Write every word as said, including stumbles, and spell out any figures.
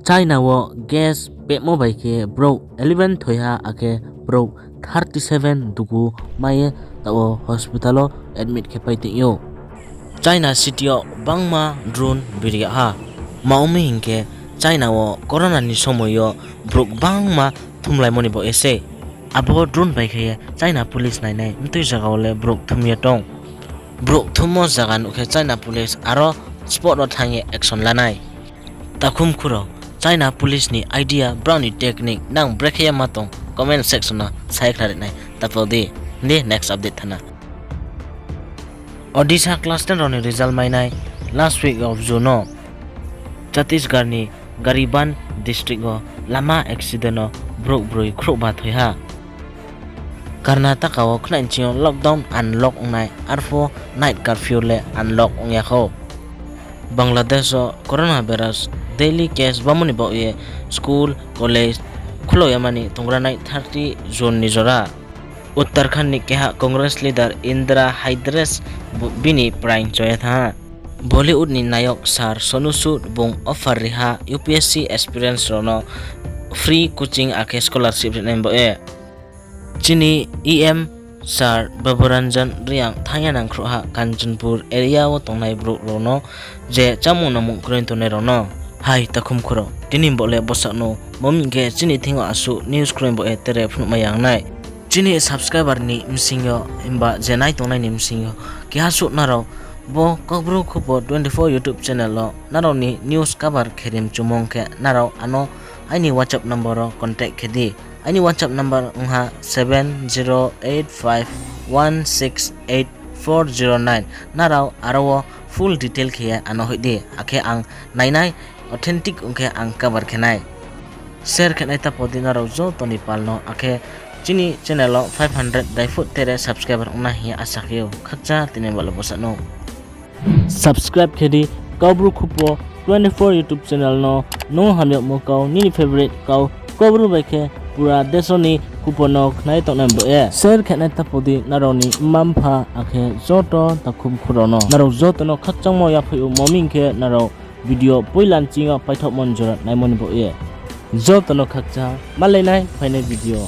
China wo gas pehmo bai khe brouh eleven thoi ha, akhe brouh thirty seven dugu mai ye taoh wo hospital wo admit khe pai tong ou. China city yo bangma drone biri yag ha. Ma ong mi hing khe, China wo corona ni somoi yo brouh gbangma thumlaimo ni baoh ye sei. Abo drone bai khe ye China police nainai mtui zaga wo le brouh thum ye tong. Brouh thummo zaga nuh khe China police aro spot wo thanng ye action la nai. Takhum khuro, China police ni idea, brao ni technique nang brekhe ye ma tong, comment section no sa ye khnari nai. Tapo di, di next update thanng na. Odisha class ten rao ni result mai nai last week of June no. Chhattisgarh ni Gariban district wo lama accident no brouh broi khrouhba thoi ha. Karnataka wo khnai nching yo lockdown unlock ong nai, arphuh night curfew le unlock ong ya khou. Bangladesh wo coronavirus daily case bamo ni baoh ye school, college khulao yama ni tonggra nai thirty June ni jora. Uttarakhand ni keha Congress leader Indira Hridayes bo-, bini prai cho ye thanng ha. Bollywood ni nayok sir Sonu Sood bung offer ri ha U P S C aspirants rao no free coaching akhe scholarship rinai baoh ye. Chini E M sir Babu Ranjan Reang thanng ya nangkhruh ha Kanchanpur area wo tongnai brouh rao no, je chámung nangmung kroi tongnai rao no. Hai takhum khuro, tini baoh le bsa no, mo mi hing khe chini thing yo asuh news kroi baoh ye tere phnuhmai ya ong nai. Chini subscriber ni bsing yo, himba je nai tongnai ni bsing yo, keha suh nrao bo Kaubru Khupo twenty four YouTube channel wo nrao ni news cover khe ri mchumung khe nrao ano aini WhatsApp number wo contact khe di. Aini WhatsApp number ong ha seven zero eight five one six eight four zero nine. Nrao aro wo full detail khe ye ano hoih di, akhe ang nainai authentic ong khe ang cover khe nai. Share khe nai tapo di nrao joto ni pal no, akhe chini channel wo five hundred daiphuh tere subscriber ong nai hing ye asa khe ou. Khakchang tini baoh le bsa no. Subscribe khe di Kaubru Khupo twenty four YouTube channel no, nung hamyagmo kau, nini favorite kau, Kaubru bai khe pura deso ni khupo no khnai tongnai baoh ye. Share khe nai tapo di nrao ni mma mpha akhe joto takhum khuro no. Nrao joto no khakchangmo yaphaih ou, mo mi hing khe nrao video poila nching yo paithaohmo ni jora naimo ni baoh ye. Joto no khakchang, malai nai phainai video.